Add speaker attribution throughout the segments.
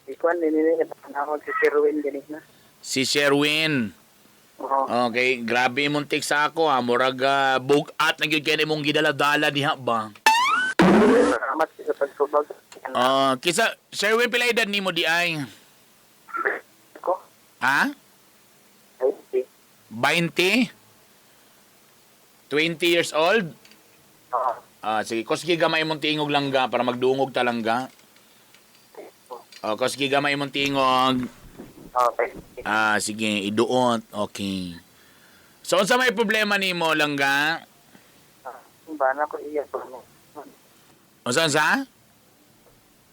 Speaker 1: Ikuan ni ni panahon si Sherwin ganina.
Speaker 2: Si Sherwin.
Speaker 1: Oo.
Speaker 2: Okay, grabe imong text sa ako ha. Murag bugat na gyud kay imong gidala-dala diha ba?
Speaker 1: Salamat sa pagsubag.
Speaker 2: Ah, kisa Sherwin, pila edad nimo di ay?
Speaker 1: Ko.
Speaker 2: Ha?
Speaker 1: Ay, di.
Speaker 2: 20? 20 years old?
Speaker 1: Oo.
Speaker 2: Ah, sige, kusgi gamay imong tingog langga para magdungog ta langga. Oh, kusgi gamay imong tingog.
Speaker 1: Okay.
Speaker 2: Ah, sige, iduot. Okay. So, unsa may problema nimo langga?
Speaker 1: Ba na ko iya ko.
Speaker 2: Unsa unsa?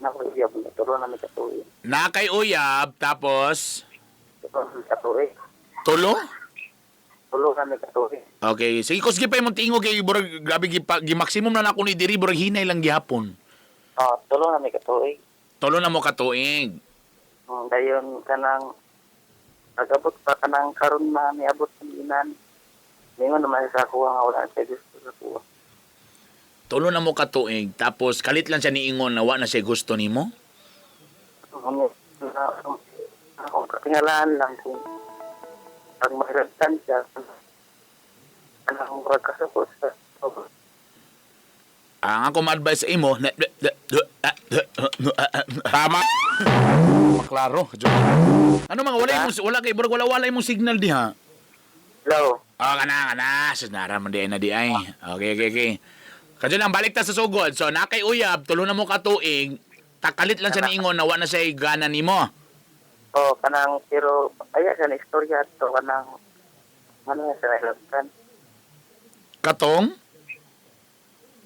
Speaker 1: Na ko iya ko tulo na mi katuig.
Speaker 2: Na kay uyab tapos
Speaker 1: Tulo na mi katuig.
Speaker 2: tulo?
Speaker 1: Tulo na mi katuig.
Speaker 2: Okay, sige, kusgi pa imong tingog kay burag grabe gi, gi maximum na nako ni diri, burag hinay lang gihapon.
Speaker 1: Oh, tulo na mi katuig.
Speaker 2: Tulo na mo katuig.
Speaker 1: Dayon kanang pag-abot pa kanang karon na niabot ang inan. Ningon naman sa kuha nga wala siya gusto sa kuha.
Speaker 2: Tulo na mo katuig tapos kalit lang siya niingon na wa na siya gusto nimo.
Speaker 1: Ano, na, akong katingalaan lang kung pag mahiratan siya, anong murag kasukot sa
Speaker 2: Ang ako ma-advise sa imo na
Speaker 3: Tama. Maklaro.
Speaker 2: Ano mga wala imong wala kay burag wala wala imong signal diha.
Speaker 1: Hello.
Speaker 2: Oh, kana kana sus nara man di ay na di ay. Okay. Kadyo lang balik ta sa sugod. So na kay uyab tulo na mo katuig, takalit lang siya niingon na wa na siya gana nimo.
Speaker 1: Oh, kanang pero aya sa na istorya to kanang ano sa nahilabtan.
Speaker 2: Katong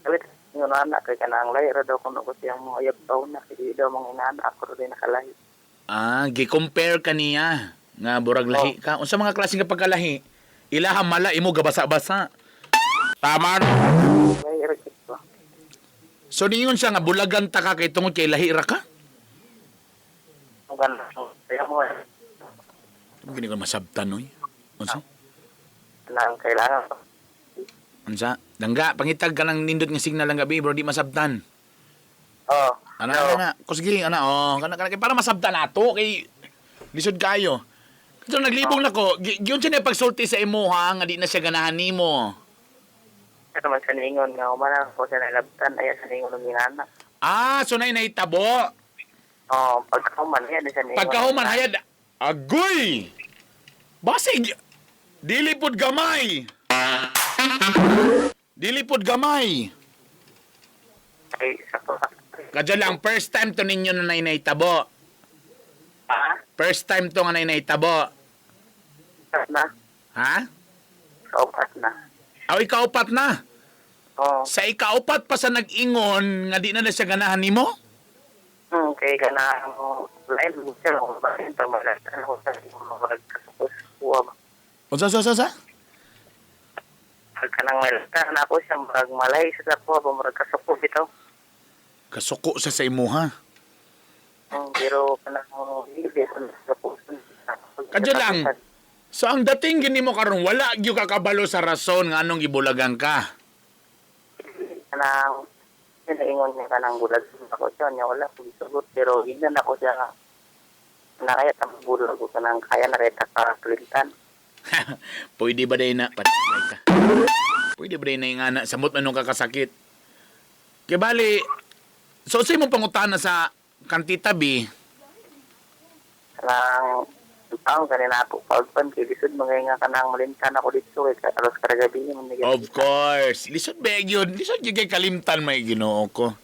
Speaker 1: Kalit yung anak kay kanang lahi ra daw kuno ko siyang mga uyab taon na kay di daw mga inaanak ako rin nakalahi.
Speaker 2: Ah, gi-compare ka niya nga burag lahi ka. Unsa mga klase nga pagkalahi? Ilaha mala imo gabasa-basa.
Speaker 3: Tama.
Speaker 1: Lahi ra kito.
Speaker 2: So niingon siya nga bulagan ta ka kay tungod kay lahi ra ka?
Speaker 1: Ang kanang kaya mo
Speaker 2: Ano gini ko masabtan oy? Unsa?
Speaker 1: kanang kailangan
Speaker 2: Unsa? Langga, pangitag ka ng nindot nga signal lang gabi, bro, di masabtan.
Speaker 1: Oh.
Speaker 2: Ana,
Speaker 1: Hello.
Speaker 2: ana, kusgi, ana, oh, kana kana kay para masabtan nato kay lisod kayo. So naglibong nako, giun siya na pagsulti sa imuha nga di na siya ganahan nimo.
Speaker 1: Kaya naman sa ningon nga umana ko sa nalabtan aya sa ningon ng inana.
Speaker 2: Ah, so nay nahitabo.
Speaker 1: Oh, pagkahuman aya sa ningon.
Speaker 2: Pagkahuman hayad agoy. Basig dili pud gamay. Dili pud gamay.
Speaker 1: Ay sa to.
Speaker 2: Kadyo lang first time to ninyo na nay nahitabo.
Speaker 1: Ah,
Speaker 2: First time to nga nay nahitabo.
Speaker 1: na.
Speaker 2: Ha?
Speaker 1: Kaupat na.
Speaker 2: Aw, ikaupat na.
Speaker 1: Oh,
Speaker 2: Sa ikaupat pa sa nag-ingon nga di na na siya ganahan nimo?
Speaker 1: Kay kanang lain mo siya ko ba pag malatan ko sa mga kasukos kuha ba.
Speaker 2: Unsa sa sa sa?
Speaker 1: Pag kanang malatan ako siya murag malay sa kuha ba murag kasukos bitaw.
Speaker 2: Kasuko sa imuha.
Speaker 1: Pero kanang hindi ko kasukos.
Speaker 2: Kadyo lang. So ang dating gini mo karon wala gyud ka kabalo sa rason nga anong gibulagan ka.
Speaker 1: Kanang pinaingon niya kanang bulag ako siya niya wala ko gisugot pero ginan ako siya nga nakaya ta bulag ko kanang kaya na reta ka klintan.
Speaker 2: Pwede ba day na patay ka? Pwede ba day na yung ana samot man nung kakasakit? Kay bali so sa imong pangutana sa kantita B,
Speaker 1: Kanang taon kanina ako pagpan kay lisod mga nga kanang malintan ako dito kay alos karagabi man ni
Speaker 2: of course, lisod ba yun? Lisod gyud kay kalimtan may Ginoo ko.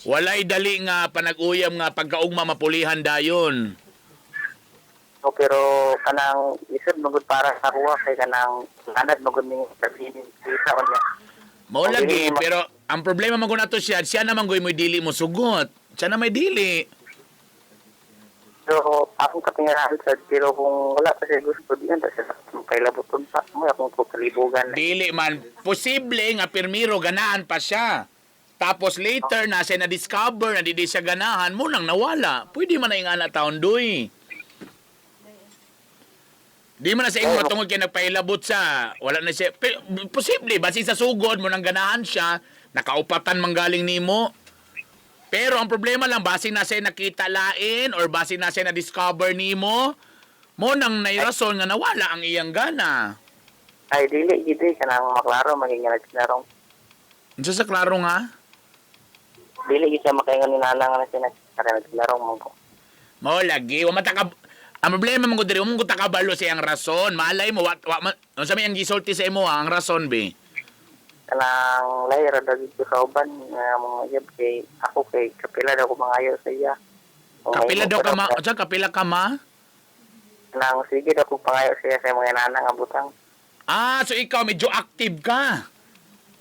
Speaker 2: Walay dali nga panag-uyam nga pagkaugma mapulihan dayon.
Speaker 1: No, pero kanang lisod magud para sa kuha kay kanang anad magud ni sabihin sa niya.
Speaker 2: Mao lagi,
Speaker 1: Okay.
Speaker 2: pero ang problema man ko nato siya, siya naman goy mo'y dili mo sugot. Siya na may dili.
Speaker 1: So akong katingahan sad pero kung wala pa siya gusto di na siya kailabuton pa mo akong kalibugan.
Speaker 2: Dili man posible nga pirmiro ganahan pa siya. Tapos later na siya na-discover na di di siya ganahan, mo nang nawala. Pwede man na yung anak taon doy. Di man na sa ingon tungod kay nagpailabot siya. Wala na siya. Posible, basi sa sugod mo nang ganahan siya, nakaupatan man galing nimo. Pero ang problema lang, base na siya nakita lain or base na siya na-discover nimo, mo nang nairason nga nawala ang iyang gana.
Speaker 1: Ay dili gid eh, kanang maklaro maging nga nagsinarong.
Speaker 2: Unsa sa klaro nga?
Speaker 1: Dili gid siya makaingon ni nana nga na siya nagsinarong mo ko.
Speaker 2: Mao lagi, wa man ta ka ang problema man gud diri, wa man gud ta kabalo sa iyang rason. Malay mo wa, wa man, unsa may ang gisulti sa imo ha, ang rason be.
Speaker 1: Kanang lahi ra daw gid ko sa uban nga mga yab kay ako kay kapila daw ko mangayo sa iya. Kung
Speaker 2: Kapila
Speaker 1: mahimo
Speaker 2: daw
Speaker 1: ko
Speaker 2: ka ma, unsa kapila ka ma?
Speaker 1: Kanang sige daw ko pangayo sa iya sa mga nana nga butang.
Speaker 2: Ah, so ikaw medyo active ka.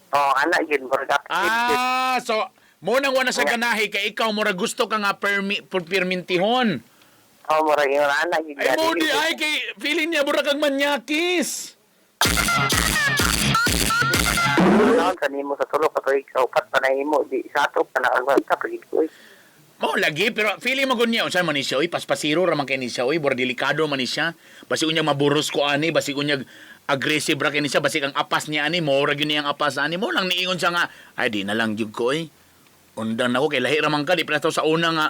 Speaker 1: Oh, ana gid murag active gid.
Speaker 2: Ah, so mo nang wala sa ganahi kay ikaw mura gusto ka nga permi pirmintihon.
Speaker 1: Oh, murag ingon ana gid.
Speaker 2: Ay mo di ay kay feeling niya mura kang manyakis.
Speaker 1: Naon sa nimo sa tulo ka tuig sa upat pa na imo di sa ato pa na agwanta pa gid ko. Oy.
Speaker 2: Mao lagi pero feeling mo niya unsa man ni siya oy paspasiro ra man kay ni siya oy bura delikado man ni siya. Basig unya maburos ko ani, basig unya aggressive ra kay ni siya, basig ang apas niya ani mo ra gyud niya ang apas ani mo lang niingon siya nga ay di na lang gyud ko oy. Undang nako kay lahi ra man ka di pa sa una nga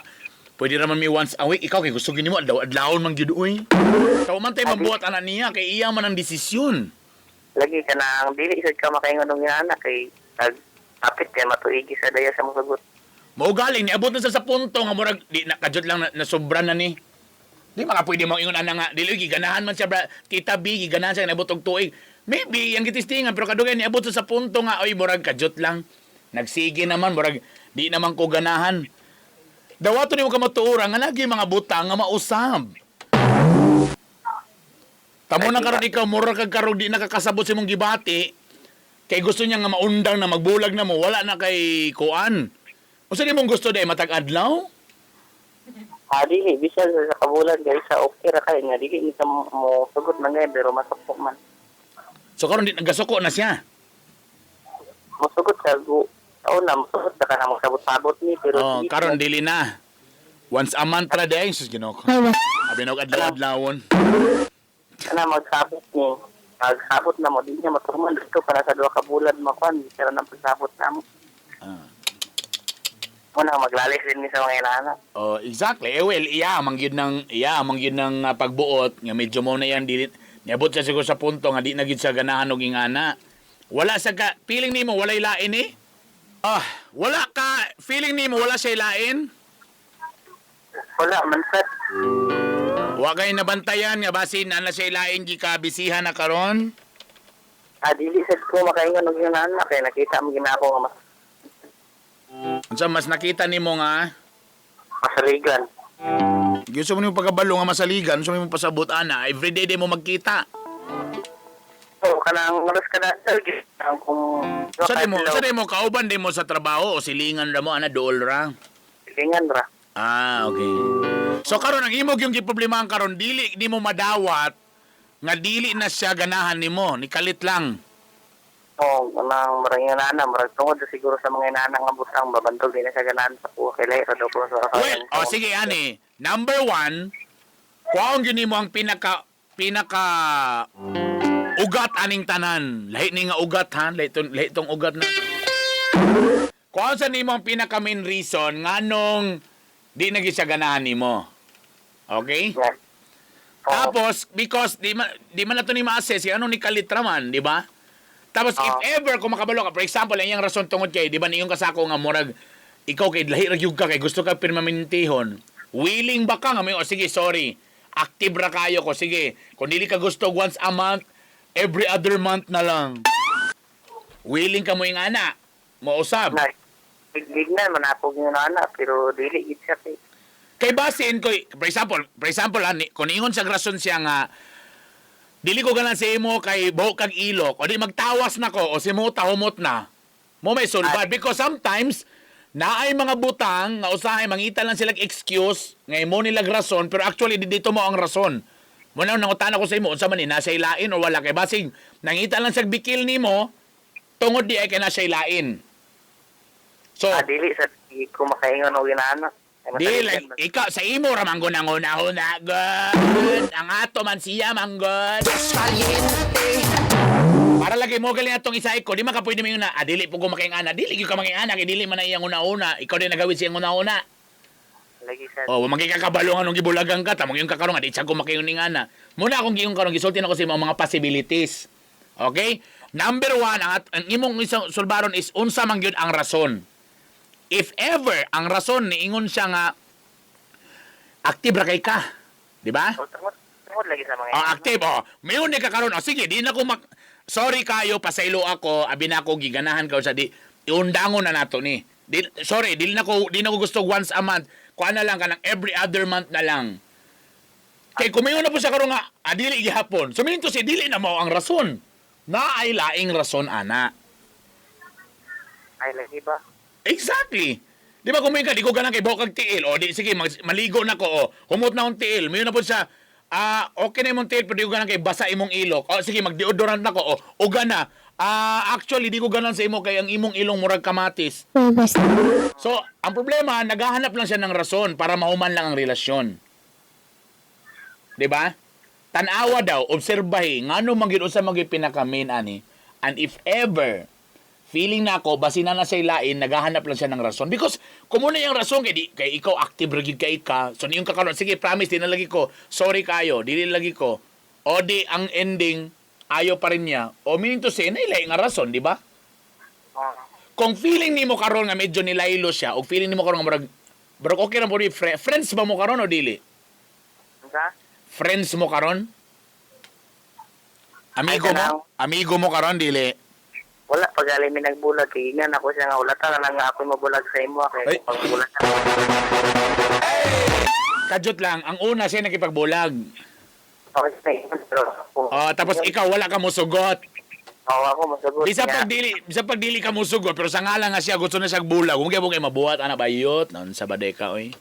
Speaker 2: pwede ra man mi once a week ikaw kay gusto gyud nimo adlaw adlawon man gyud oy. Tawo man tay mabuhat ana niya kay iya man ang desisyon.
Speaker 1: Lagi kanang dili sad ka makaingon og ana kay nag apit kay matuigi sa daya sa mosagot.
Speaker 2: Mao galing niabot na sa punto nga murag di na kadyot lang na, nasobra na ni. Di maka pwede mo ingon ana nga dili oy, giganahan man siya bra, Tita B giganahan siya niabot og tuig. Maybe ang gitistingan pero kadugay niabot sa punto nga oy murag kadyot lang. Nagsige naman murag di naman ko ganahan. Dawato nimo ka matuura nga lagi mga butang nga mausab. Tamo na karon ikaw mura kag karog di nakakasabot sa imong gibati. Kay gusto niya nga maundang na magbulag na mo wala na kay kuan. Unsa nimong gusto day matag adlaw?
Speaker 1: Ah, dili bisan sa kabulan kay sa okay ra kay nga dili ni ka mo sugot man gay pero masukok man.
Speaker 2: So karon di nagasuko na siya.
Speaker 1: Mosugot sa gu taon na mosugot na ka na mosabot-sabot ni pero
Speaker 2: Oh,
Speaker 1: dili
Speaker 2: karon dili na. Once a month ra day sus Ginoo ko. Abi na og adlaw-adlawon.
Speaker 1: Kana magsabot ni magsabot na mo di niya matuman dito para sa duha ka bulan makuan pero nang pagsabot na mo.
Speaker 2: Ah.
Speaker 1: Muna maglalis din mi sa mga inana.
Speaker 2: Oh, exactly. Eh, well, iya man gyud ng iya man gyud ng pagbuot nga medyo mo na yan dili niabot siya siguro sa punto nga di na gyud siya ganahan og ingana. Wala sa ka feeling nimo walay lain eh? Ah, wala ka feeling nimo wala siya lain?
Speaker 1: Wala man sad.
Speaker 2: Wa kay nabantayan nga basin ana siya lain gikabisihan na karon?
Speaker 1: Ah, dili sad ko makaingon og inana kay nakita mo gina ako nga mas
Speaker 2: Unsa mas nakita nimo nga
Speaker 1: masaligan.
Speaker 2: Gusto mo nimo pagkabalo nga masaligan, gusto mo nimo pasabot ana, everyday di mo magkita.
Speaker 1: So, kanang malas ka na sir, ang kung
Speaker 2: Sa di mo kauban di mo sa trabaho o silingan ra mo ana dool ra.
Speaker 1: Silingan ra.
Speaker 2: Ah, okay. So karon ang imog yung giproblema ang karon dili di mo madawat nga dili na siya ganahan nimo, nikalit lang.
Speaker 1: Oo, kanang marang inana, marang tungod na siguro sa mga inana nga butang babantog din na sa ganahan sa kuha kay lahi ra daw ko sa
Speaker 2: Well, oh sige ani, number one, kuwaon gyud nimo ang pinaka pinaka ugat aning tanan. Lahi ni nga ugat ha, lahi tong, lahi tong ugat na. Kuwaon sa nimo ang pinaka main reason nganong di na gyud siya ganahan nimo. Okay?
Speaker 1: Yeah. Oo.
Speaker 2: Tapos, because di man na to ni ma-assess, kaya ano ni kalitra man, di ba? Tapos, if
Speaker 1: Oo.
Speaker 2: ever, kung makabalo ka, for example, ang iyang rason tungod kay, di ba, niyong kasako nga, murag, ikaw kay lahi ra gyud ka, kay gusto ka pirmamintihon, willing ba ka nga, may, oh, sige, sorry, active ra kayo ko, sige, kung dili ka gusto once a month, every other month na lang. Willing ka mo yung ana, mausab.
Speaker 1: Na, gignan man ako yung ana pero dili gid siya kay
Speaker 2: Kay basin ko, for example, ha, kung ingon sa rason siya nga, dili ko ganan sa imo kay buhok kag ilok, o di magtawas na ko, o si mo tahumot na, mo may sulbad. Because sometimes, naay mga butang, nga usahay, mangita lang sila excuse, nga imo nila rason, pero actually, di dito mo ang rason. Mo na nangutan ako sa imo, unsa man ni, nasa ilain o wala. Kay basing, nangita lang sa bikil nimo, tungod di ay kay nasa ilain. So,
Speaker 1: ah, dili sa di ko makaingon og inana. Kay
Speaker 2: di,
Speaker 1: masaligan
Speaker 2: like,
Speaker 1: man.
Speaker 2: ikaw, sa imo ra man gunang una-una, good. Ang ato man siya, man good. Para lagi mo galing atong isa ko, di man ka pwede mo na, ah, dili po ko makaing ana, dili gyud ka makaing ana, kay dili man na iyang una-una, ikaw din nagawid siyang una-una.
Speaker 1: Lagi sir.
Speaker 2: Oh, magkikakabalo nga nung gibulagan ka, tamang yung kakaroon nga, di siya ko makiuning ana. Muna akong giyon karon gisulti na ko sa imong mga possibilities. Okay? Number one, ang imong isang sulbaron is unsa man gyud ang rason. If ever ang rason niingon siya nga active ra kay ka, di ba?
Speaker 1: Oh, tungod lagi sa mga
Speaker 2: Oh, active oh. Mayon ni ka karon. Oh, sige, di na ko mak Sorry kayo, pasaylo ako, abi na ako giganahan ka sa di iundangon na nato ni. Di, sorry, di na ko gusto once a month. Kuha na lang kanang every other month na lang. Kay kumingon na po siya karon nga, ah, dili gihapon. So meaning to say, dili na mao ang rason. Na ay laing rason ana.
Speaker 1: Ay, lagi ba?
Speaker 2: Exactly. Di ba kumingon ka, di ko ganang kay bukag tiil. O di sige, maligo na ko. O, humot na akong tiil. Mayon na po siya, ah, okay na imong tiil, pero di ko ganang kay basa imong ilok. O sige, magdeodorant na ko. O, uga na. Ah, actually, di ko ganan sa imo kay ang imong ilong murag kamatis. So, ang problema, naghahanap lang siya ng rason para mahuman lang ang relasyon. 'Di ba? Tanawa daw, obserbahi, ngano man gyud unsa man gyud pinaka-main ani. And if ever feeling na ako basin na na siya lain, naghahanap lang siya ng rason because kung muna yung rason kay di kay ikaw active ra gyud kay ka. So niyong kakaroon, sige, promise di na lagi ko. Sorry kayo, dili lagi ko. O di ang ending ayo pa rin niya. O meaning to say, nailay nga rason, di ba?
Speaker 1: Oh.
Speaker 2: Kung feeling nimo karon nga medyo nilaylo siya o feeling nimo karon nga murag murag okay ra po ni friends ba mo karon o dili?
Speaker 1: Unsa?
Speaker 2: Friends mo karon? Amigo
Speaker 1: Ay,
Speaker 2: mo? Amigo mo karon dili?
Speaker 1: Wala pa gali mi nagbulag kay ingan ako siya nga wala ta na lang nga ako mabulag sa imo kay
Speaker 2: Ay.
Speaker 1: kung pagbulag ka.
Speaker 2: Kadyot lang, ang una siya nakipagbulag.
Speaker 1: Okay sa imo pero ako.
Speaker 2: Oh, tapos ikaw wala ka musugot.
Speaker 1: Oo, ako masagot.
Speaker 2: Bisa
Speaker 1: niya.
Speaker 2: pag dili ka musugot, pero sa ngalan nga siya gusto na siya bulag. Kung gyapon kay mabuhat ana bayot, non sa badeka oy.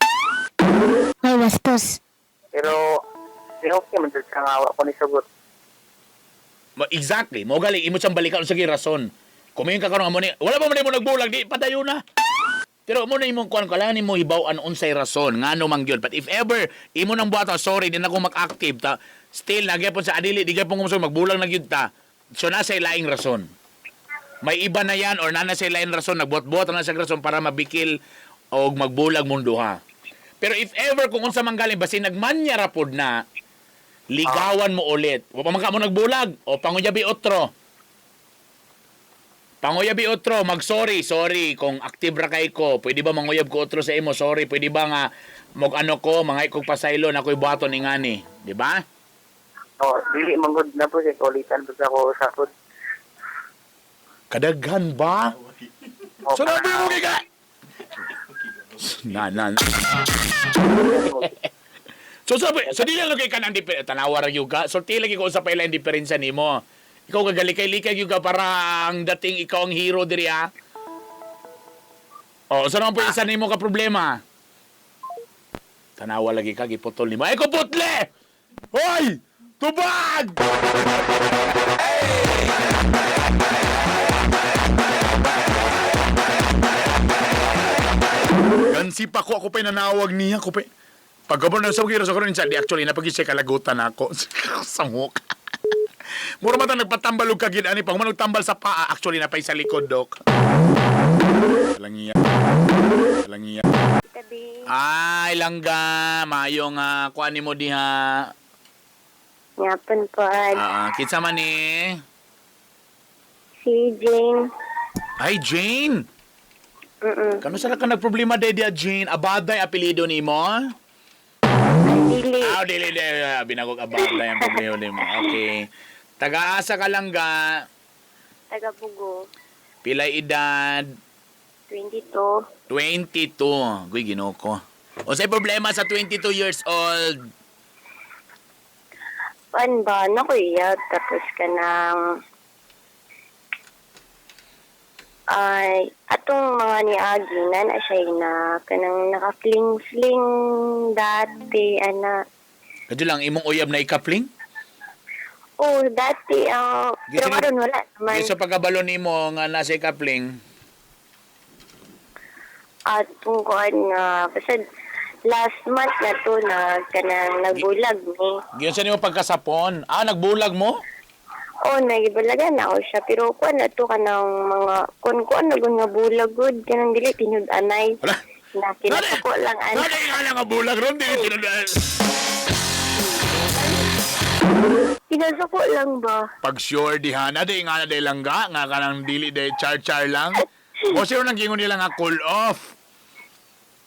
Speaker 4: Ay, bastos.
Speaker 1: Pero di okay man jud siya nga wa ko ni sugot.
Speaker 2: Exactly. Mo gali imo siyang balikan sa rason. Kumayon ka karon nga mo ni wala pa man mo nagbulag di padayon na. Pero mo na imong kuan kailangan nimo hibaw-an unsay rason ngano man gyud. But if ever imo nang buhaton, sorry di na ko mag-active ta. Still nagyapon sa adili di gyapon ko magbulang na gyud ta. So nasa laing rason. May iba na yan or nana sa laing rason nagbuhat-buhat na sa rason para mabikil og magbulag mong duha. Pero if ever kung unsa man galing basin nagmanya ra pod na ligawan mo ulit. Wa pa man ka mo nagbulag o panguyabi otro. Panguyabi otro, mag-sorry, sorry kung active ra kay ko. Pwede ba manguyab ko otro sa imo? Sorry, pwede ba nga mag ano ko, mangay kog pasaylo na ako'y buhaton ingani, di ba?
Speaker 1: Oh, dili man gud na po siya ulitan basta ko sa pod.
Speaker 2: Kadaghan ba?
Speaker 1: Oh,
Speaker 2: So nabi mo kay ka. Na na. Na. So sabi, so dili lang kay kanang tanawa ra gyud ka. So lagi ko sa paila ang diferensya nimo. Ikaw gagalikay-likay gyud ka para ang dating ikaw ang hero diri ha. Oh, so naman po isa nimo ka problema. Tanawa lagi ka giputol nimo. Ay ko putle. Hoy! Tubag! Gansi pa ko, ako pa'y nanawag niya. Ako pa'y... Pagkabon na sa kiro sa karon di actually napag siya kalagutan ako. Sangok. Mura man ta nagpatambal og kagid ani pag man nagtambal sa paa actually napay sa likod dok. Langiya. Langiya.
Speaker 4: Tabi.
Speaker 2: Ay langga maayo nga kuan nimo diha.
Speaker 4: Yapon po, ad.
Speaker 2: Ah, kinsa man ni?
Speaker 4: Si Jane.
Speaker 2: Ay Jane.
Speaker 4: Mm-mm.
Speaker 2: Kano sa ka nagproblema day diha Jane? Abaday apelyido nimo?
Speaker 4: Ay, dili.
Speaker 2: Ah, dili dili binagog abaday ang problema nimo. Okay. Taga-asa ka lang ga.
Speaker 4: Taga Bugo.
Speaker 2: Pilay edad?
Speaker 4: 22.
Speaker 2: 22. Guy, ginoo ko. O say problema sa 22 years old?
Speaker 4: Pan ba? Naku, iya. Tapos ka ng... Ay, atong mga niagi na na siya na kanang naka-fling-fling dati, ana.
Speaker 2: Kadyo lang, imong uyab na ikapling?
Speaker 4: Oh, dati, ang pero karon wala naman.
Speaker 2: Sa pagkabalo nimo nga nasa ikapling,
Speaker 4: Atong kuan nga, basta last month na to na kanang nagbulag ni.
Speaker 2: giyon sa nimo pagkasapon. Ah, nagbulag mo?
Speaker 4: Oo, nagibalagan na ako siya. Pero kuan na to kanang mga kuan na gud nga bulag gud kanang dili tinud-anay.
Speaker 2: Wala.
Speaker 4: Na kinasuko lang
Speaker 2: Ano
Speaker 4: ana.
Speaker 2: nga lang ang bulag ron? Dili tinud.
Speaker 4: Kinasuko lang ba?
Speaker 2: Pag sure di hana, di nga na di lang ga, nga kanang dili di char-char lang. O sure nang gingon nila nga cool off.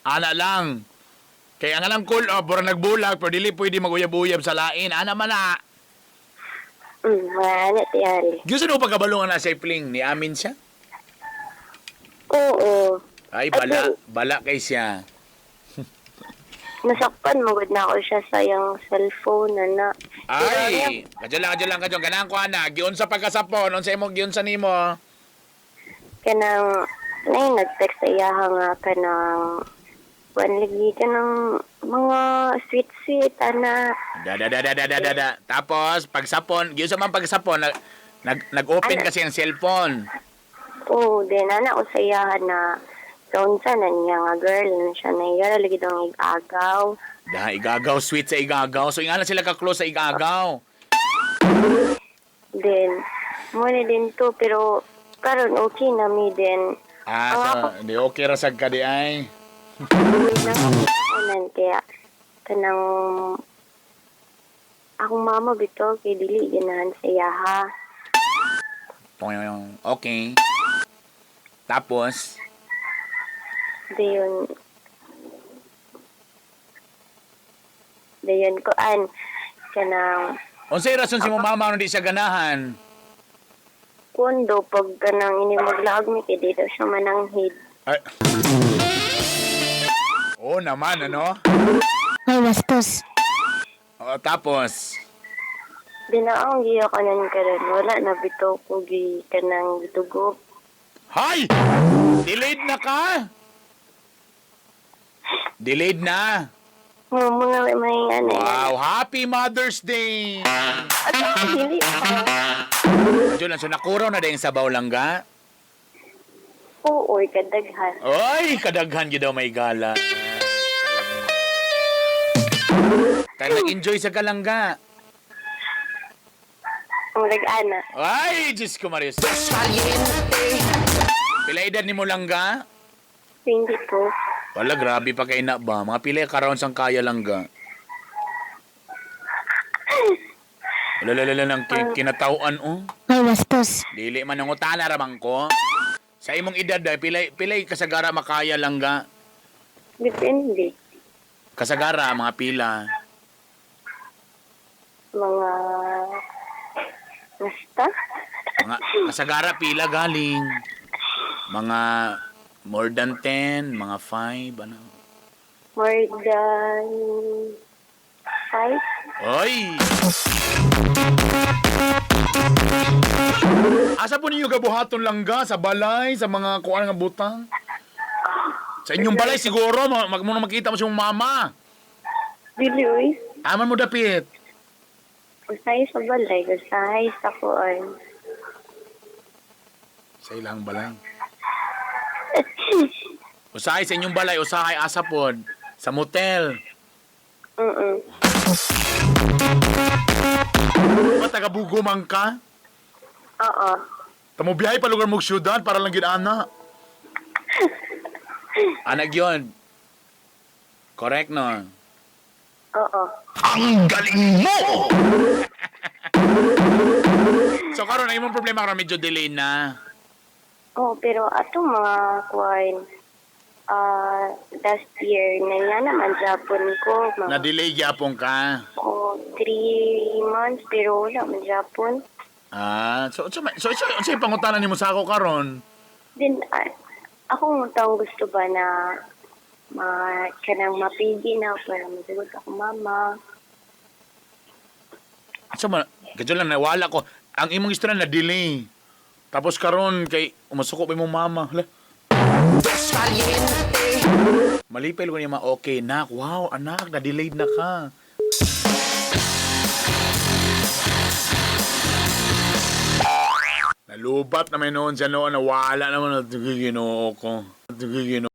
Speaker 2: Ana lang. Kaya nga lang cool off, pero nagbulag, pero dili pwede maguyab-uyab sa lain. Ana man na.
Speaker 4: Mga ana tiyari.
Speaker 2: Gusto mo pagkabalungan na sa ipling, ni amin siya?
Speaker 4: Oo.
Speaker 2: Ay, bala, bala kay siya.
Speaker 4: Nasakpan mo gud na ako siya sa iyang cellphone ana.
Speaker 2: Ay, kadyo lang, kadyo lang, kadyo. Ganahan ko, ana. Giun sa pagkasapon, unsa imong giun sa nimo.
Speaker 4: Kanang nay nag-text sa iya nga kanang kuan lagi kanang mga sweet sweet ana.
Speaker 2: Da, da, da, da, da, da, da, da. Tapos, pagsapon, giun sa man pagsapon, nag-open
Speaker 4: Ano?
Speaker 2: kasi ang cellphone.
Speaker 4: Oo, then ana ko sa iya na kaunsa na niya nga girl na siya na iya lagi daw ang igagaw.
Speaker 2: Da, igagaw, sweet sa igagaw. So, ingana sila ka-close sa igagaw.
Speaker 4: Then mo na din to pero karon okay na mi then
Speaker 2: Ah, so, di okay ra sad ka di ay.
Speaker 4: nang kaya kanang akong mama bitaw kay dili ganahan sa iya ha.
Speaker 2: Toyoyong. Okay. Tapos,
Speaker 4: Dayon dayon kuan kanang
Speaker 2: unsay rason si mo mama nung di siya ganahan?
Speaker 4: kuan daw pag kanang ini maglaag mi kay di daw siya mananghid.
Speaker 2: Ay. Oo naman, ano?
Speaker 5: Ay, bastos.
Speaker 2: O, tapos,
Speaker 4: Dinaong giyo kanan karon wala na bitaw ko gi kanang gitugok.
Speaker 2: Hay! Delayed na ka? Delayed na.
Speaker 4: Mo mga may ano.
Speaker 2: Wow, happy Mother's Day!
Speaker 4: At dili pa.
Speaker 2: Diyo lang, so nakuraw na din sabaw lang ga?
Speaker 4: Oo, kadaghan.
Speaker 2: Ay, kadaghan yun daw may gala. Kaya nag-enjoy sa kalangga.
Speaker 4: Ang nag-ana.
Speaker 2: Ay, Diyos ko, Marius. Pila edad ni mo langga?
Speaker 4: 22.
Speaker 2: Wala, grabe pa kay na ba? Mga pila ka rounds ang kaya langga. Wala, wala, wala, nang kinatawan, oh.
Speaker 5: Ay, bastos.
Speaker 2: Dili man ang utana ramang ko. Sa imong edad, ay, pilay, pilay kasagara makaya langga.
Speaker 4: Depende.
Speaker 2: Kasagara, mga pila.
Speaker 4: Mga basta.
Speaker 2: Mga kasagara pila galing. Mga more than 10, mga 5, ano.
Speaker 4: More than 5.
Speaker 2: Oy! Asa po ninyo gabuhaton langga? Sa balay? Sa mga kuan nga butang? Sa inyong balay siguro, mag mo na makita mo si mong mama.
Speaker 4: Dili uy.
Speaker 2: Aman mo dapit.
Speaker 4: Usahay sa balay, usahay sa kuan.
Speaker 2: Sa ilang balay. Usahay sa inyong balay, usahay asa pod. Sa motel. Ba taga Bugo man ka?
Speaker 4: Oo.
Speaker 2: Tamo biyahe pa lugar mong syudad para lang ginana. Anag yun. Correct no?
Speaker 4: Oo.
Speaker 2: Ang galing mo! So karon ang imong problema karon medyo delay na.
Speaker 4: Oo, pero atong mga kuan last year na nga naman Japon ko. Mga
Speaker 2: Na-delay gyapon ka.
Speaker 4: oh, 3 months pero wala man Japon.
Speaker 2: Ah, so pangutana nimo sa ako karon.
Speaker 4: Then, ako ang taong gusto ba na ma, kanang mapigi na para masagot ako mama.
Speaker 2: So man, gadyo lang nawala ko. Ang imong istorya na delay. Tapos karon kay umasuko pa imong mama. Hala. Malipay ko niya ma okay nak. Wow, anak, na-delayed na ka. Nalubat na may noon siya noon, nawala naman at Ginoo ko. Ginoo.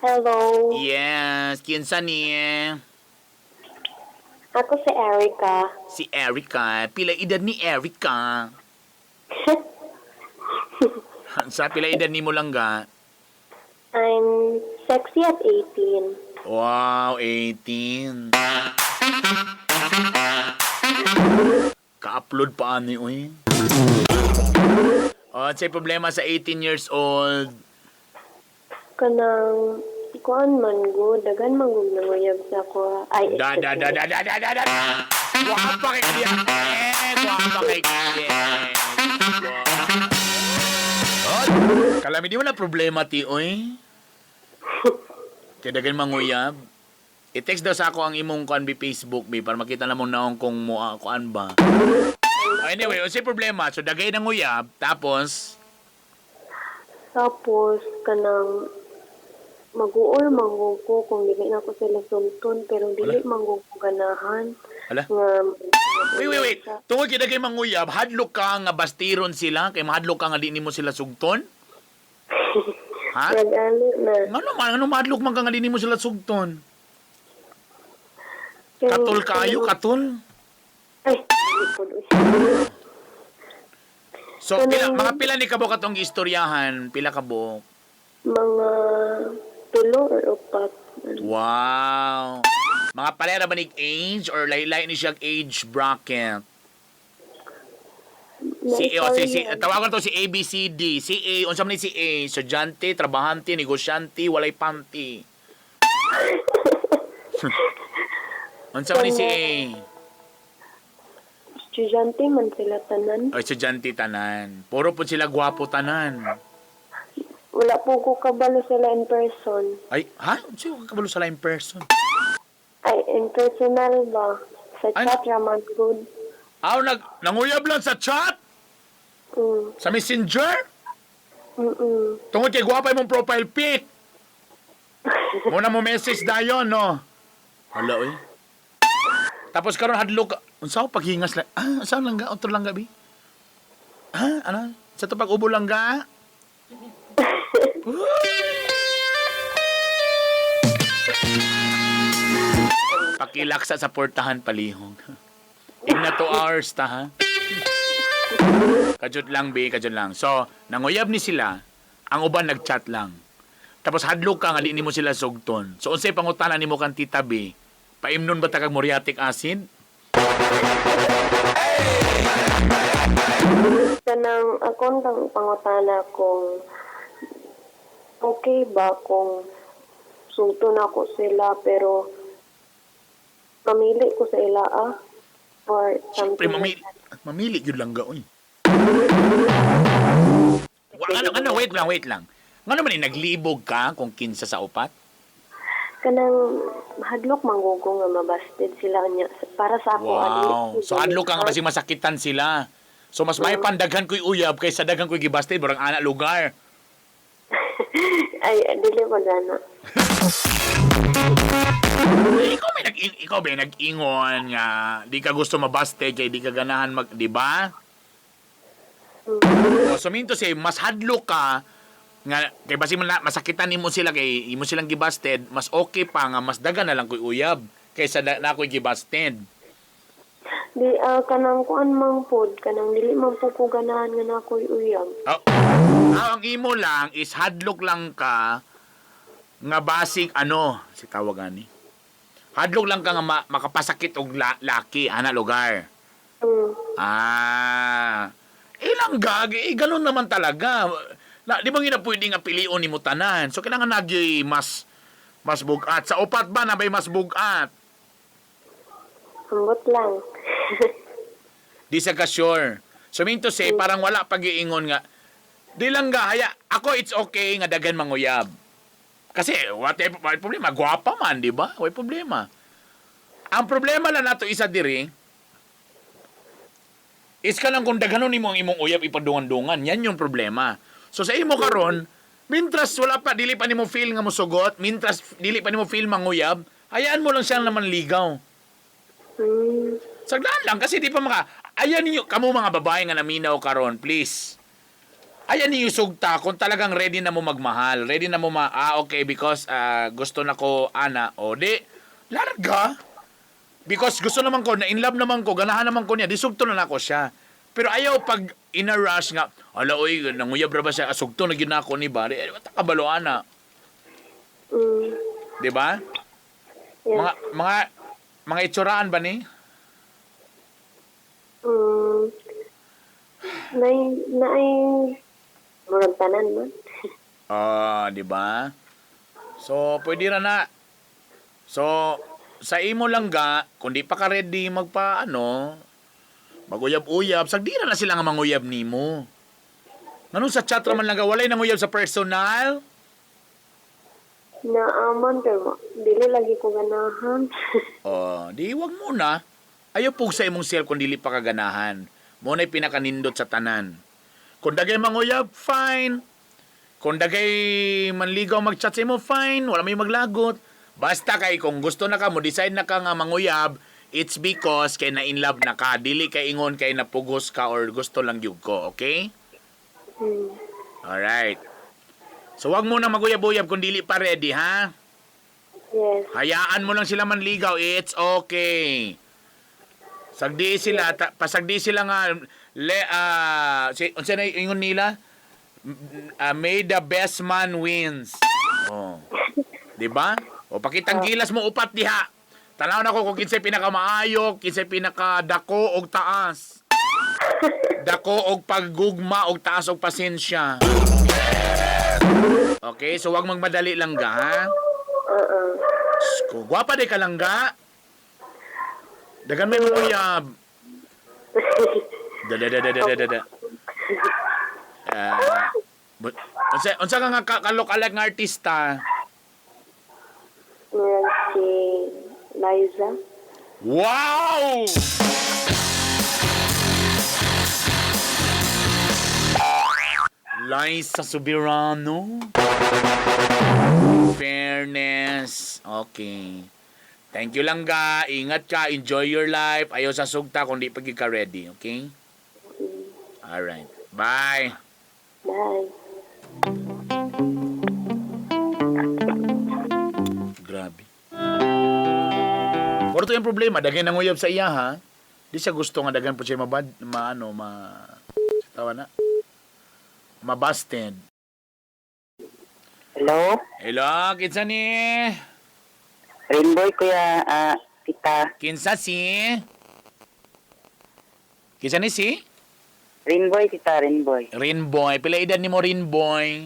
Speaker 4: Hello.
Speaker 2: Yes, kinsa niya?
Speaker 4: Ako si Erica.
Speaker 2: Si Erica. Pila edad ni Erica? Sa pila edad nimo langga?
Speaker 4: I'm sexy at 18.
Speaker 2: Wow, 18. Ka-upload pa ani oy. Oh, say problema sa 18 years old.
Speaker 4: Kanang kuan man gud, daghan man gud nanguyab sa ako. Ay,
Speaker 2: Da da da da da da da da. Guwapa kay diya. Eh, guwapa kay diya. Oh, kalami di mo na problema ti oy. Kaya daghan manguyab. I-text daw sa ako ang imong kuan bi Facebook bi para makita na mo naong kung mo kuan ba. Anyway, unsay problema? So dagay nang uyab tapos
Speaker 4: Tapos kanang maguol man gud ko kung dili na ko sila sumton, pero dili man gud ko ganahan
Speaker 2: Ala.
Speaker 4: nga.
Speaker 2: Wait, wait, wait. Tungod kay dagay manguyab, hadlok ka nga bastiron sila kay mahadlok ka nga di nimo sila sugton? Ha?
Speaker 4: Nag-ano na.
Speaker 2: Ngano man, ano mahadlok man ka nga di nimo sila sugton? Katul kaayo, katul.
Speaker 4: Ay, dili po, uy.
Speaker 2: So, pila, mga pila ni kabok atong istoryahan? Pila kabok?
Speaker 4: Mga tulo or upat.
Speaker 2: Wow. Mga palera ba ni age or laylay ni siya age bracket? Si A, o, si, si, tawagan to si A, B, C, D. Si A, unsa man ni si A? Estudyante, trabahante, negosyante, walay panty. Unsa man ni si A?
Speaker 4: Estudyante man sila tanan.
Speaker 2: O, estudyante tanan. Puro po sila gwapo tanan.
Speaker 4: Wala po ko kabalo sila in person.
Speaker 2: Ay, ha? Unsa ka kabalo sila in person?
Speaker 4: Ay, in personal ba? Sa
Speaker 2: Ay,
Speaker 4: chat raman good.
Speaker 2: Aw, nag, nanguyab lang sa chat? Sa Messenger? Tungod kay gwapa imong profile pic. Muna mo message dayon, no? Hala, oy. Tapos karon hadlok ka. Unsa ko paghingas lang? Ah, unsa lang ga? Otro lang gabi? Ah, ano? Sa to pag-ubo lang ga? Pakilaksa sa portahan palihog. Igna 2 hours ta ha. Kajut lang, be, kajut lang. So, nanguyab ni sila, ang uban nagchat lang. Tapos hadlok ka nga di nimo sila sugton. So unsay pangutana nimo kang Tita B? Paimnon ba ta kag muriatic acid?
Speaker 4: Kanang akong kang pangutana kung okay ba kung sulto na ako sila pero mamili ko sa ila ah or
Speaker 2: Siyempre
Speaker 4: something
Speaker 2: mamili,
Speaker 4: like that.
Speaker 2: mamili gyud lang ga oy. Wa ano ano wait lang, wait lang. Ngano man ni naglibog ka kung kinsa sa upat?
Speaker 4: Kanang hadlok manggugo nga mabasted sila niya para sa ako
Speaker 2: Wow.
Speaker 4: ani.
Speaker 2: So hadlok ka nga basig masakitan sila. So mas may pandaghan ko'y uyab kaysa daghan ko'y gibasted barang ana lugar.
Speaker 4: Ay, dili ko dana.
Speaker 2: Eh, ikaw may nag ikaw ba nag-ingon nga di ka gusto mabaste kay di ka ganahan mag, di ba? O, so minto say mas hadlok ka nga kay basi man masakitan nimo sila kay imo silang gibasted, mas okay pa nga mas dagan na lang ko'y uyab kaysa na ako'y gibasted.
Speaker 4: Di ah, kanang kuan man pod, kanang dili man po ko ganahan nga na ako'y uyab.
Speaker 2: Oh. Ang imo lang is hadlok lang ka nga basig ano si tawag ani. Hadlok lang ka nga makapasakit og laki ana lugar. Ah. Ilang gag, eh, ganun naman talaga. Na, di ba nga na pwede nga pilion nimo tanan? So kailangan nagyoy mas mas bugat. Sa upat ba na may mas bugat?
Speaker 4: Ambot lang.
Speaker 2: Di sa ka sure. So mean to say, parang wala pag-iingon nga. Di lang ga, haya, ako it's okay nga dagan manguyab. Kasi, what wala problema, gwapa man, di ba? Wala problema. Ang problema lang nato isa diri, is ka lang kung daghanon nimo ang imong uyab ipadungan-dungan. Yan yung problema. So sa imo karon, mintras wala pa dili pa nimo feel nga mosugot, mintras dili pa nimo feel manguyab, hayaan mo lang siyang naman ligaw. Saglaan lang kasi di pa maka ayan ninyo kamo mga babae nga naminaw karon, please. Ayan ninyo sugta kung talagang ready na mo magmahal, ready na mo ma ah okay because gusto na ko ana o di larga. Because gusto naman ko, na in love naman ko, ganahan naman ko niya, disugto na nako siya. Pero ayaw pag in a rush nga, ala oy, nanguyab ra ba siya, asugto na gyud nako ni ba? Eh, wala kabalo ana, di ba?
Speaker 4: Yes.
Speaker 2: Mga itsuraan ba ni?
Speaker 4: Naay murag tanan man.
Speaker 2: Ah, di ba? So, pwede ra na. So, sa imo lang ga, kung di pa ka ready magpa ano, maguyab-uyab, sagdi ra na sila nga manguyab nimo. Nganong sa chat ra man lang ga, walay nanguyab sa personal?
Speaker 4: Naaman pero dili lagi ko ganahan.
Speaker 2: Oh, di wag muna. Ayaw pug sa imong self kung dili pa kaganahan. Mo na'y pinakanindot sa tanan. Kung dagay manguyab, fine. Kung dagay manligaw mag-chat sa imo, fine. Wala may maglagot. Basta kay kung gusto na ka mo decide na ka nga manguyab, it's because kay na in love na ka. Dili kay ingon kay napugos ka or gusto lang gyud ko, okay? Alright. So wag mo na maguyab-uyab kung dili pa ready, ha?
Speaker 4: Yes.
Speaker 2: Hayaan mo lang sila manligaw. It's okay. Sagdi sila, pasagdi sila nga le si unsa na ingon nila? May the best man wins. Oh. 'Di ba? O pakitang gilas mo upat diha. Tanaw na ko kung kinsay pinakamaayo, kinsay pinakadako og taas. Dako og paggugma og taas og pasensya. Okay, so wag magmadali lang ga, ha?
Speaker 4: Oo.
Speaker 2: Ko, gwapa di ka lang ga. Dagan may manguyab. Da da da da da da da. Ah, unsa ka nga kalok-alak nga artista?
Speaker 4: Murag si Liza.
Speaker 2: Wow! Liza Soberano. Fairness. Okay. Thank you lang ga. Ingat ka. Enjoy your life. Ayaw sa sugta kung di pa gyud ka ready. Okay? Alright. Bye.
Speaker 4: Bye.
Speaker 2: Grabe. Pero ito yung problema, daghan nang uyab sa iya ha. Di siya gusto nga daghan po siya mabad, maano, ma... Tawa na. Mabasted.
Speaker 1: Hello?
Speaker 2: Hello, kinsa ni?
Speaker 1: Rainboy, kuya, tita.
Speaker 2: Kinsa si? Kinsa ni si?
Speaker 1: Rainboy, tita, Rainboy.
Speaker 2: Rinboy. Pila edad nimo Rinboy?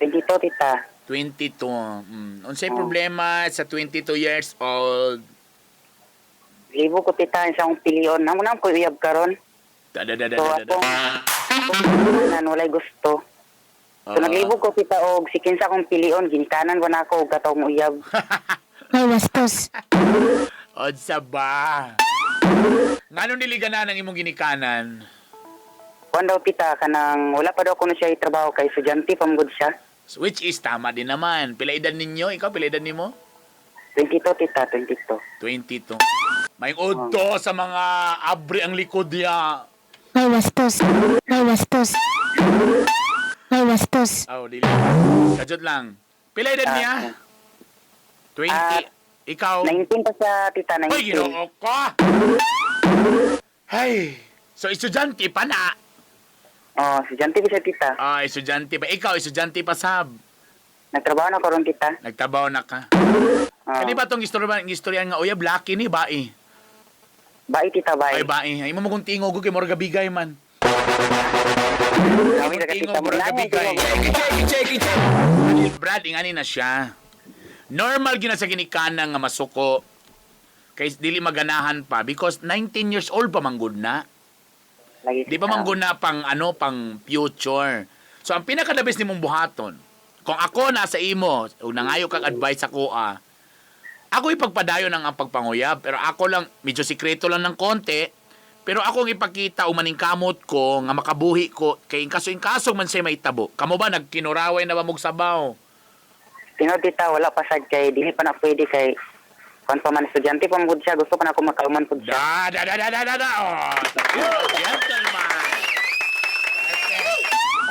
Speaker 1: 22, tita.
Speaker 2: 22. Unsay problema sa 22 years old?
Speaker 1: Libo ko, tita, sa akong pilion. Amo na ko uyab karon.
Speaker 2: Da da da da
Speaker 1: So,
Speaker 2: da da.
Speaker 1: akong tanan, walay gusto. So, naglibo ko, tita, og si kinsa akong pilion, ginikanan ba na ako, og katong uyab.
Speaker 5: May bastos.
Speaker 2: Unsa ba? Nganong dili ganahan ang imong ginikanan?
Speaker 1: Kuan daw, tita, kanang wala pa daw ko na siya trabaho kay estudyante pa man gud siya.
Speaker 2: Which is tama din naman. Pila edad ninyo? Ikaw, pila edad nimo?
Speaker 1: 22, tita, 22.
Speaker 2: 22. May udto sa mga abri ang likod niya.
Speaker 5: May bastos. May bastos. May bastos.
Speaker 2: Oh, dili. Kajot lang. Pila edad niya? 20. Ikaw?
Speaker 1: 19 pa siya, tita, 19.
Speaker 2: Uy, ginoo ko! Ay! So, estudyante pa na.
Speaker 1: Oh, estudyante pa siya, tita.
Speaker 2: Ah, estudyante pa. Ikaw, estudyante pa, sab.
Speaker 1: Nagtrabaho na karon, tita.
Speaker 2: Nagtabaw na ka.
Speaker 1: Oh.
Speaker 2: Kani ba tong istorya ba, ang istorya nga, uya, blacky ni, bae.
Speaker 1: Bai, tita, bai.
Speaker 2: Ay, bae. Ay, mo kung tingog ko, kay Morga Bigay man.
Speaker 1: Kami sa
Speaker 2: Tingog,
Speaker 1: tita,
Speaker 2: Morga
Speaker 1: muna
Speaker 2: Bigay.
Speaker 1: tingog.
Speaker 2: Brad, ingani na siya. Normal gina sa ginikana nga masuko. Kay dili maganahan pa because 19 years old pa manggod na.
Speaker 1: Lagi,
Speaker 2: Di pa
Speaker 1: tita.
Speaker 2: man guna pang ano pang future. So ang pinaka the best nimong buhaton, kung ako nasa imo ug nangayo kag advice ako ako ipagpadayon ang pagpanguyab pero ako lang medyo sikreto lang ng konti pero ako ang ipakita o maningkamot ko nga makabuhi ko kay inkaso inkaso man siya mahitabo. Kamo ba nagkinuraway na ba mog sabaw?
Speaker 1: Tino, tita, wala pa sad kay dili pa na pwede kay kuan pa man estudyante pa man gud siya, gusto pa na ako makauman pud siya.
Speaker 2: Da da da da da da da. Oh, gentleman.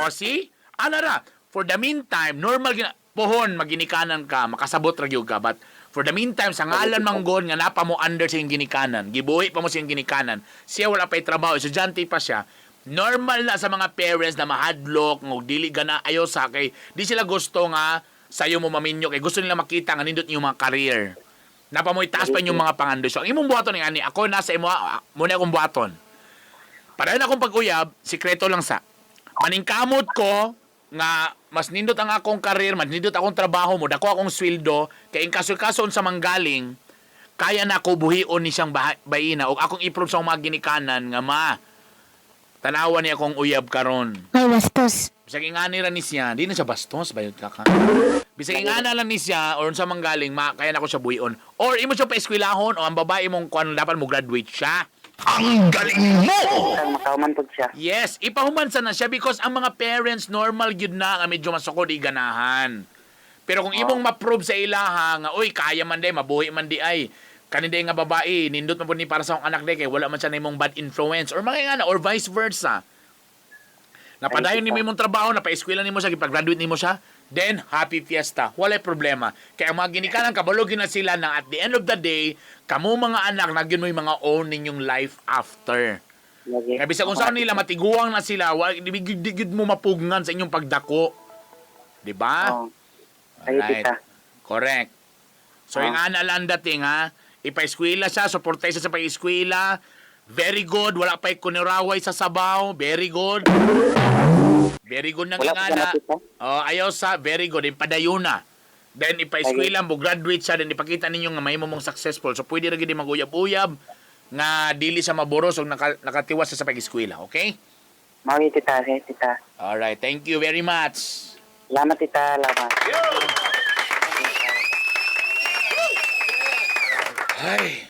Speaker 2: O see? Ana ra. For the meantime, normal gina pohon maginikanan ka, makasabot ra gyud ka but For the meantime, sa ngalan manggod nga napa mo under sa iyong ginikanan, gibuhi pa mo sa iyong ginikanan, siya wala pa'y trabaho, estudyante pa siya, normal na sa mga parents na mahadlok, ng dili gana ayo sa kay di sila gusto nga sayo mo maminyo kay gusto nila makita nga nindot inyong mga career. Napa mo itaas pa inyong mga pangandoy. So ang imong buhaton ni ani, ako nasa imo muna akong buhaton. Padayon akong pag-uyab, sikreto lang sa. Maningkamot ko nga mas nindot ang akong karir, mas nindot akong trabaho mo, dako akong sweldo, kay in kaso-kaso unsa manggaling, kaya na ako buhion ni siyang bayina o akong i-prove sa akong mga ginikanan nga ma. Tanawa niya akong uyab karon.
Speaker 5: Ay, bastos.
Speaker 2: Bisag ingani ra ni siya, di na siya bastos, bayot ka ka. Bisag ingana lang ni siya or unsa manggaling, ma kaya na ko siya buhion. Or imo siya paeskwelahon o ang babae mong kuan dapat mo graduate siya.
Speaker 3: Ang galing mo!
Speaker 1: Kang makauman pud siya.
Speaker 2: Yes, ipahuman sana siya because ang mga parents normal gyud na nga medyo masukod iganahan. Pero kung imong ma-prove sa ilaha nga oy kaya man day mabuhi man di ay kani day nga babae nindot man pud ni para sa akong anak day kay wala man siya na imong bad influence or mga nga na or vice versa. Napadayon nimo imong trabaho, napaeskwela nimo siya, gipag-graduate nimo siya, then happy fiesta. Walay problema. Kaya ang mga ginikanan kabalo gyud na sila na at the end of the day, kamo mga anak na gyud mo yung mga own ninyong life after.
Speaker 1: Lagi.
Speaker 2: Kaya bisag kung saan nila matiguang na sila, wa di di gyud mo mapugngan sa inyong pagdako. Di ba?
Speaker 1: Oo. Ay, tita.
Speaker 2: Correct. So yung ana lang dating ha, ipa-eskwela siya, suportay siya sa pag-eskwela. Very good, wala pa'y kuniraway sa sabaw. Very good. Very good ng
Speaker 1: Wala pa
Speaker 2: ingana.
Speaker 1: na, tita.
Speaker 2: Oh, ayaw sa very good, ipadayuna. Then ipa-eskwela mo, graduate siya, then ipakita ninyo nga mahimo mong successful. So pwede ra gid maguyab-uyab nga dili siya maboros og nakatiwas siya sa pag-eskwela, okay?
Speaker 1: Mao gyud, tita, sige, tita.
Speaker 2: Alright, thank you very much.
Speaker 1: Salamat, tita, salamat.
Speaker 2: Ay.